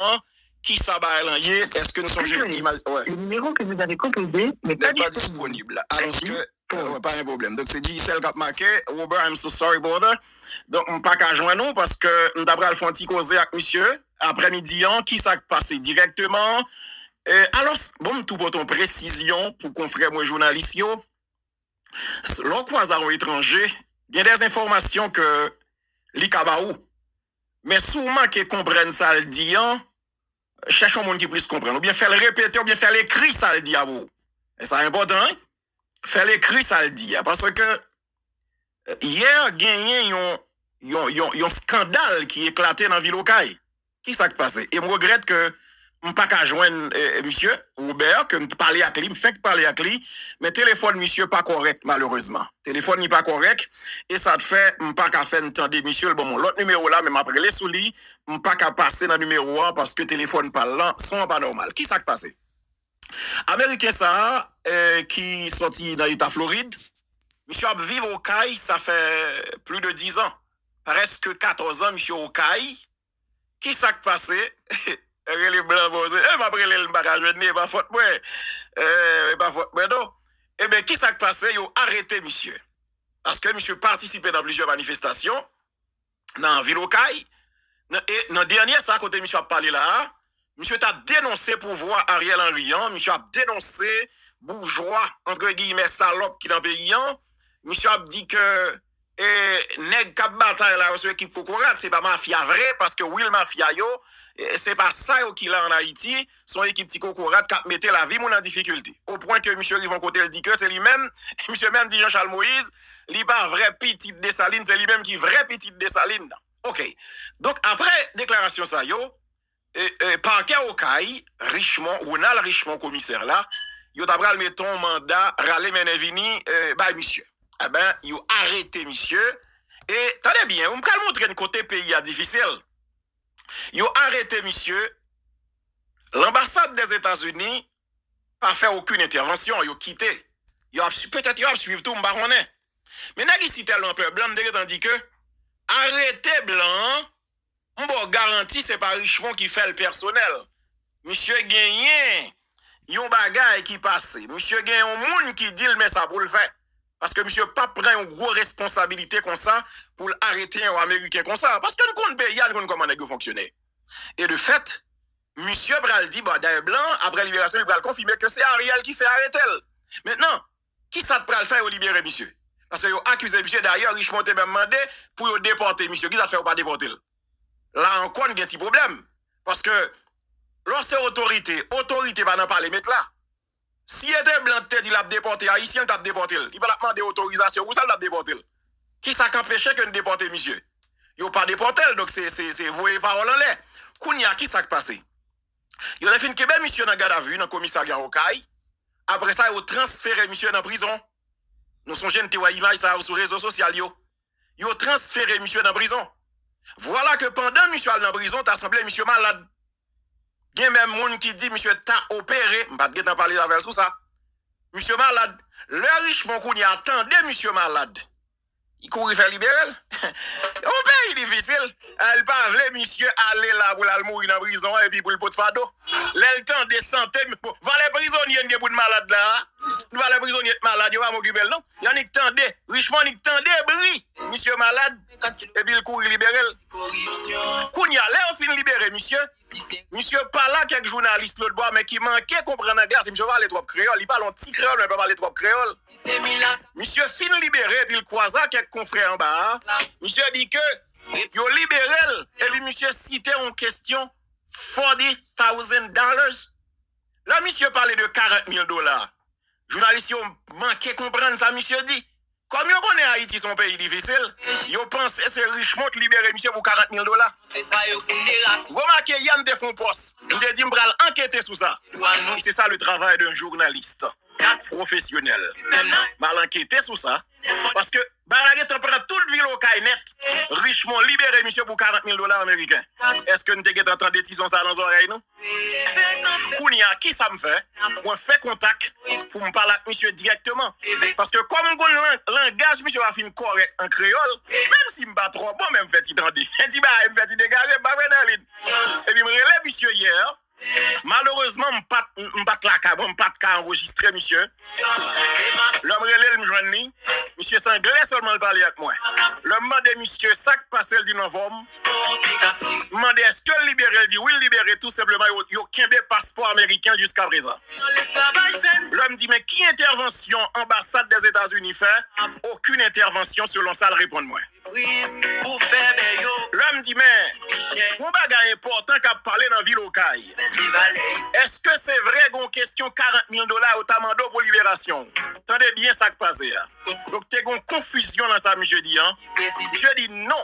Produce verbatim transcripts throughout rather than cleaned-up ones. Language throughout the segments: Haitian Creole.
an, kisa bagay lan ye, èske n sonje imaj, wè. Le numéro que vous avez composé n'est pas disponible. Alòske, wè, pa gen pwoblèm. Donk, se Digicel k ap make. Robert, I'm so sorry, brother. Donk, m pa ka jwenn ou paske m ta pral fè yon ti koze ak misye aprèmidi an. Kisa k pase dirèkteman? E, alò, bon, m tou pote yon presizyon pou konfrè mwen jounalis yo. Lè w kwaze a yon etranje, gen de enfòmasyon ke li ka ba ou. Men si w manke konprann sa l di an, chèche yon moun ki plis konprann. Oubyen fè l repete, oubyen fè l ekri sa l di a pou ou. E sa enpòtan, wi. Fè l ekri sa l di a. Paske yè, genyen yon, yon, yon, yon eskandal ki eklate nan vil Okay. Kisa k pase? E m regrèt ke m pa ka jwenn, e, misye Robert, ke m pale ak li, m fenk pale ak li, men telefòn misye pa kòrèk, malerezman. Telefòn li pa kòrèk, e sa t fè m pa ka fè n tande misye, l ban m yon lòt nimewo la, men m ap rele sou li, m pa ka pase nan nimewo an paske telefòn pa l lan, son an pa nòmal. Kisa k pase? Ameriken sa a, e, ki sòti nan eta Florid, misye ap viv Okay, sa fè plis de diz an. Prèske katòz an, misye Okay. Kisa k pase? Rele blan poze. E, m ap rele l, m pa ka jwenn li, e pa fòt mwen. E, e pa fòt mwen, non. Ebyen, kisa k pase? Yo arete misye. Paske misye patisipe nan plizyè manifestasyon nan vil Okay. Nan, e, nan dènye sa, kote misye ap pale la a, misye t ap denonse pouvwa Ariel Henry an, misye ap denonse boujwa, antre giyimè, salòp ki nan peyi an. Misye ap di ke e, nèg k ap batay la yo, se ekip kokorat, se pa mafya vre, paske real mafya yo, e, se pa sa yo ki la an Ayiti, se yon ekip ti kokorat k ap mete lavi moun an difikilte. O pwen ke misye rive yon kote, l di ke se li menm, misye menm di Jean Charles Moïse, li pa vrè pitit Desalin, se li menm ki vrè pitit Desalin nan. Oke. Donk, apre deklarasyon sa yo, e, e, pakè Okay, Richemond, Ronald Richemond, komisè la, yo ta pral mete yon manda rale mennen vini, e, bay misye. Eben, yo arete misye. E, tande byen, m pral montre n kote peyi a difisil. Yo arete misye, lanbasad Dèzetazini pa fè okenn entèvansyon, yo kite. Yo ap, petèt yo ap swiv tou, m pa konnen. Men nèg isit tèlman pè blan, m te gentan di ke arete blan an, m ba w garanti se pa Richemond ki fè l pèsonèl. Misye genyen yon bagay ki pase. Misye gen yon moun ki di l men sa pou l fè. Paske misye p ap pran yon gwo responsabilite konsa pou l arete yon Ameriken konsa. Paske n konn peyi a, n konn kòman nèg yo fonksyone. E de fèt, misye pral di, bon, dayè blan, apre liberasyon, li pral konfime ke se Ariel ki fè arete l. Mentnan, kisa t pral fè yo libere misye? Paske yo akize misye, dayè, Richemond te menm mande pou yo depòte misye. Kisa t fè yo pa depòte l? La ankò, n gen ti pwoblèm. Paske, lè w se otorite, otorite pa nan pale met la. Si e te blan te di l ap depòte Ayisyen, l t ap depòte l. Li pa t ap mande otorizasyon pou sa, l t ap depòte l. Kisa k anpeche ke n depòte misye? Yo pa depòte l, donk se, se, se voye pawòl anlè. Kounye a, kisa k pase? Yo te fin kenbe misye nan gadavi nan komisarya Okay. Apre sa, yo transfere misye nan prizon. Nou sonje n te wè imaj sa yo sou rezo sosyal yo. Yo transfere misye nan prizon. Vwala ke pandan misye al nan prizon, ta sanble misye malad. Gen menm moun ki di misye ta opere, m pa t gentan pale avè l sou sa. Misye malad. Lè Richemond kounye a tande misye malad, li kouri fè libere l. Yon peyi difisil. Eh, li pa vle misye ale la pou l al mouri nan prizon an epi pou l pot fado. Lè l tande sante, bon, valè prizonye n gen pou n malad la a. Valè prizonye t malad, yo pa m okipe l non. Y annik tande, Richemond annik tande bri misye malad, epi l kouri libere l. Kounye a, lè yo fin libere misye, misye pale ak kèk jounalis lòt bò a, men ki manke konprann anglè a, se misye pale twòp kreyòl, li pale yon ti kreyòl, men li pa pale twòp kreyòl. Misye fin libere, epi l kwaze ak kèk konfrè anba a, misye di ke yo libere l, epi misye site yon kesyon forty thousand dollars. Lè misye pale de karant mil dola, jounalis yo manke konprann sa misye di. Kòm yo konnen Ayiti se yon peyi difisil, yo panse se Richemond libere misye pou karant mil dola. Remake, yè m te fè yon pòs. M te di m pral ankete sou sa. E se sa le travay d'un journaliste professionnel. M al ankete sou sa. Paske bagay la gentan pran tout vil Okay nèt. Richemond libere misye pou karant mil dola ameriken. Èske n te gentan tande ti son sa nan zòrèy nou? Kounye a, kisa m fè? Mwen fè kontak pou m pale ak misye dirèkteman. Paske kòm m konn lan- langaj misye pa fin kòrèk an kreyòl, menm si m pa twò bon, men m fè ti tande. Ti bagay, m fè ti degaje, m pa vre, Nèlin. Epi m rele misye yè. Malerezman, m pa t, m pa t lakay mwen, m pa t ka anrejistre misye. Lè m rele l, m jwenn li. Misye se anglè sèlman l pale ak mwen. Lè m mande misye sa k pase, l di m anfòm. M mande èske l libere, l di wi, l libere, tou senpleman yo, yo kenbe paspò ameriken jiska prezan. Lè m di men ki entèvansyon anbasad Dèzetazini fè, okenn entèvansyon selon sa l reponn mwen. Lè m di men, yon bagay enpòtan k ap pale nan vil Okay. Èske se vre gen yon kesyon karant mil dola yo ta mande w pou liberasyon w? Tande byen sa k pase a. Donk te gen yon konfizyon nan sa misye di an. Misye di non.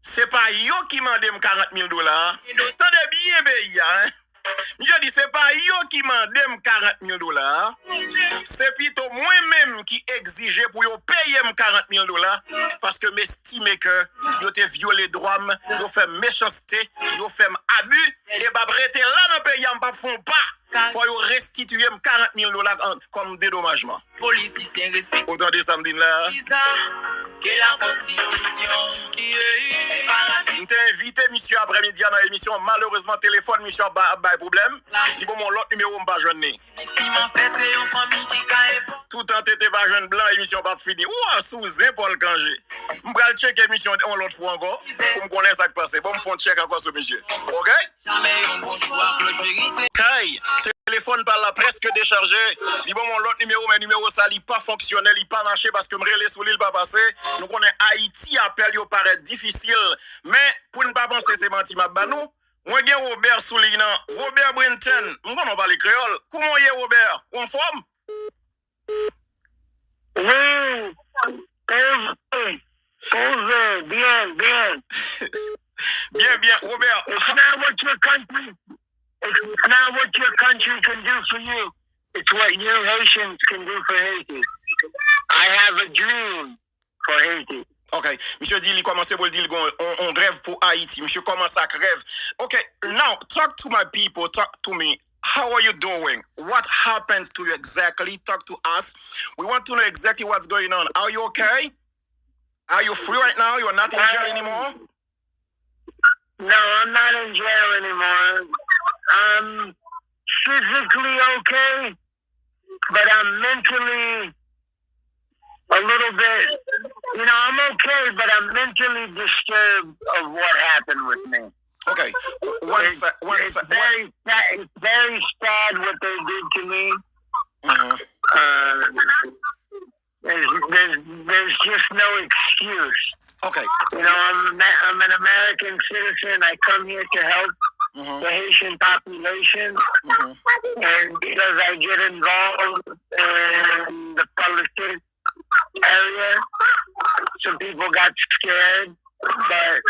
Se pa yo ki mande m karant mil dola a. Tande byen peyi a, en. Misye di se pa yo ki mande m karant mil dola a. Se pito mwen menm ki egzije pou yo peye m karant mil dola, paske m estime ke yo te vyole dwa m, yo fè m mechanste, yo fè m abi, e m ap rete la nan peyi a, m p ap fè yon pa. Fò yo restitiye m karant mil dola an- kòm dedomajman. Politisyen respekte. Ou tande sa m di n la a? Visa, ke la konstitisyon. M te envite misye aprèmidi a nan emisyon an. Malerezman, telefòn misye ap ba- ap bay pwoblèm. Li ban mwen yon lòt nimewo, m pa jwenn li. Viktim an fè se yon fanmi ki ka epo. Toutan Tete pa jwenn blan, emisyon p ap fini. Ou a sou zen Pòl Kanje. M pral tcheke emisyon an yon lòt fwa ankò pou m konnen sa k pase. Bon, m fè yon tchèk ankò sou misye. Oke? Kay, telefòn pa l la prèske dechaje. Li ban mwen yon lòt nimewo, men nimewo sa li pa fonksyonè, li pa mache paske m rele sou li, li pa pase. Nou konnen Ayiti, apèl yo parèt difisil. Men, pou n pa panse se manti m ap ba nou, mwen gen Robert sou liy nan. Robert Brinton, m konnen w pale kreyòl. Kouman w ye, Robert? Ou anfòm? Wi, poze, poze, byen, byen. Byen, byen, Robert. It's not what your country, it's not what your country can do for you. It's what you Haitians can do for Haiti. I have a dream for Haiti. Ok, misye di li kòmanse pou l di l gen yon, yon rèv pou Ayiti. Misye kòmanse ak rèv. Ok, now talk to my people, talk to me. How are you doing? What happened to you exactly? Talk to us. We want to know exactly what's going on. Are you okay? Are you free right now? You're not in jail anymore? No, I'm not in jail anymore. I'm physically okay, but I'm mentally a little bit, you know, I'm okay, but I'm mentally disturbed of what happened with me. Okay, one sec, one sec. It's very sad, it's very sad what they did to me. Mm-hmm. Uh, there's, there's, there's just no excuse. Okay. You know, I'm, I'm an American citizen. I come here to help Mm-hmm. the Haitian population. Mm-hmm. And because I get involved in the politics area, some people got scared, but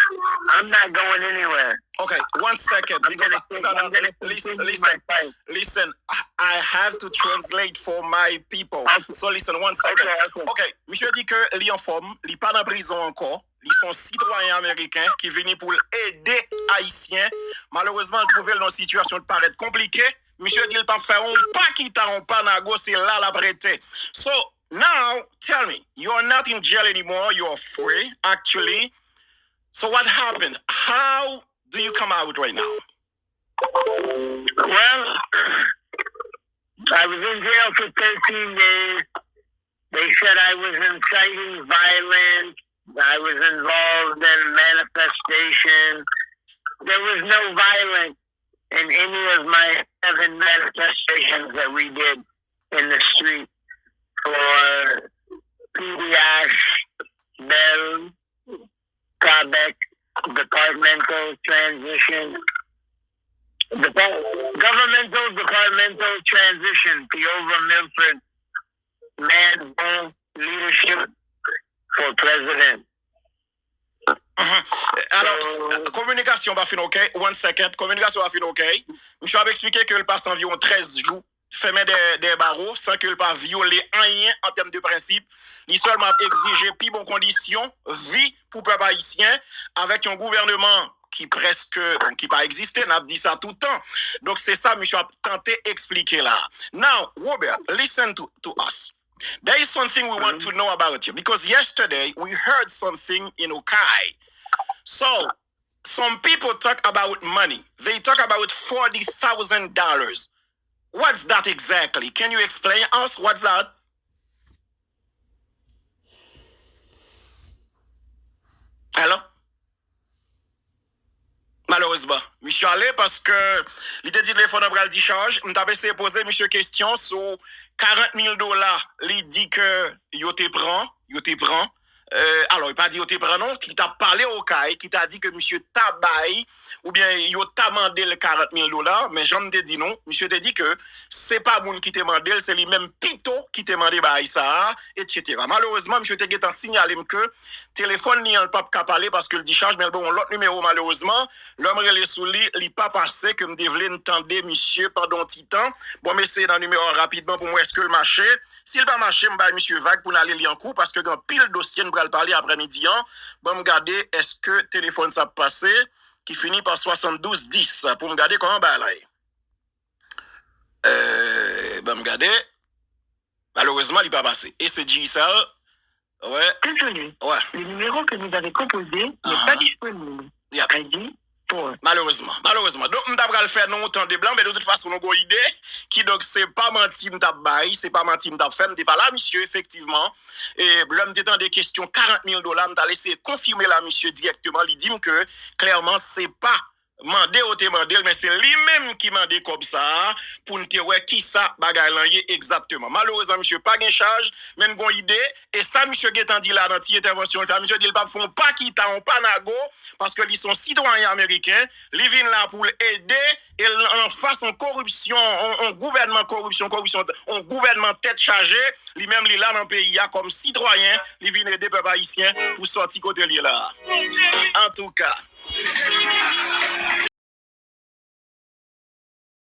I'm not going anywhere. Okay, one second. I'm Because gonna, I- keep- no, no, I'm gonna listen, continue listen, my fight. Listen, I- I have to translate for my people. Okay. So listen, one second. Okay, okay. Ok, misye di ke li anfòm, li pa nan prizon ankò, li se yon sitwayen ameriken ki vini pou l ede Ayisyen. Malerezman, l twouve l nan yon sitiyasyon ki parèt konplike. Misye di l p ap fè yon pa kita, yon pa nago, se la l ap rete. So, now, tell me, you're not in jail anymore, you're free, actually. So what happened? How do you come out right now? Well, I was in jail for thirteen days. They said I was inciting violence. I was involved in manifestation. There was no violence in any of my seven manifestations that we did in the street for P D H, Bell, Quebec, departmental transition, depart- governmental departmental transition, Pieuvre Milford, Manbo leadership for president. Mhm. Alò, So- s- kominikasyon pa fin ok. One second. Kominikasyon pa fin ok. Misye ap eksplike ke l pase anviwon trèz jou fèmen dèyè, dèyè bawo, san ke l pa vyole anyen an tèm de prensip. Li sèlman ap egzije pi bon kondisyon vi pou pèp ayisyen, avèk yon gouvènman ki prèske, bon, ki pa egziste, n ap di sa tout tan. Donk, se sa misye ap tante eksplike la. Now, Robert, listen to, to us. There is something we want to know about you, because yesterday we heard something in Okay. So, some people talk about money. They talk about forty thousand dollars. What's that exactly? Can you explain us what's that? Hello? Malerezman, misye ale paske li te di telefòn nan pral dichaj. M t ap eseye poze misye kesyon sou karant mil dola li di ke yo te pran, yo te pran. Euh, alò, li pa di yo te pran non, ki t ap pale Okay, ki ta di ke misye ta bay, oubyen yo ta mande l karant mil dola, men jan m te di nou, misye te di ke se pa moun ki te mande l, se li menm pito ki te mande bagay sa a, etsetera. Malerezman, misye te gentan siyale m ke telefòn li an, l p ap ka pale paske l dichaj, men l ban yon lòt nimewo malerezman. Lè m rele sou li, li pa pase, ke m te vle n tande misye pandan yon ti tan. Bon, m eseye nan nimewo a rapidman pou m wè èske l mache. Si l pa mache, m bay misye vag pou n ale li an kou, paske gen anpil dosye n pral pale aprèmidi an. Ban m gade èske telefòn sa ap pase, ki fini pa swasanndouz dis, pou m gade kòman bagay la ye. Euh, ban m gade. Malerezman, li pa pase. E se Digicel. Ouais. Désolé. Ouais. Le numéro que vous avez composé n'est pas disponible. Yep. Malerezman, malerezman. Donk, m ta pral fè nou tande blan, men de tout fason, nou gon ide. Kidonk, se pa manti m t ap bay, se pa manti m t ap fè, m te pale a misye, efektivman. E lè m te tande kesyon karant mil dola, m t al eseye konfime l a misye dirèkteman. Li di m ke, klèman, se pa mande yo te mande l, men se li menm ki mande kòb sa a pou n te wè kisa bagay lan ye egzakteman. Malerezman, misye pa gen chaj, men n gon ide, e sa misye gentan di la nan ti entèvansyon l fè a, misye di l p ap fè yon pa kita, yon pa nago, paske li se yon sitwayen ameriken, li vin la pou l ede, e l anfas yon koripsyon, yon, yon gouvènman koripsyon, koripsyon, yon gouvènman tèt chaje, li menm li la nan peyi a kòm sitwayen, li vin ede pèp ayisyen pou sòti kote l ye la a. Antouka.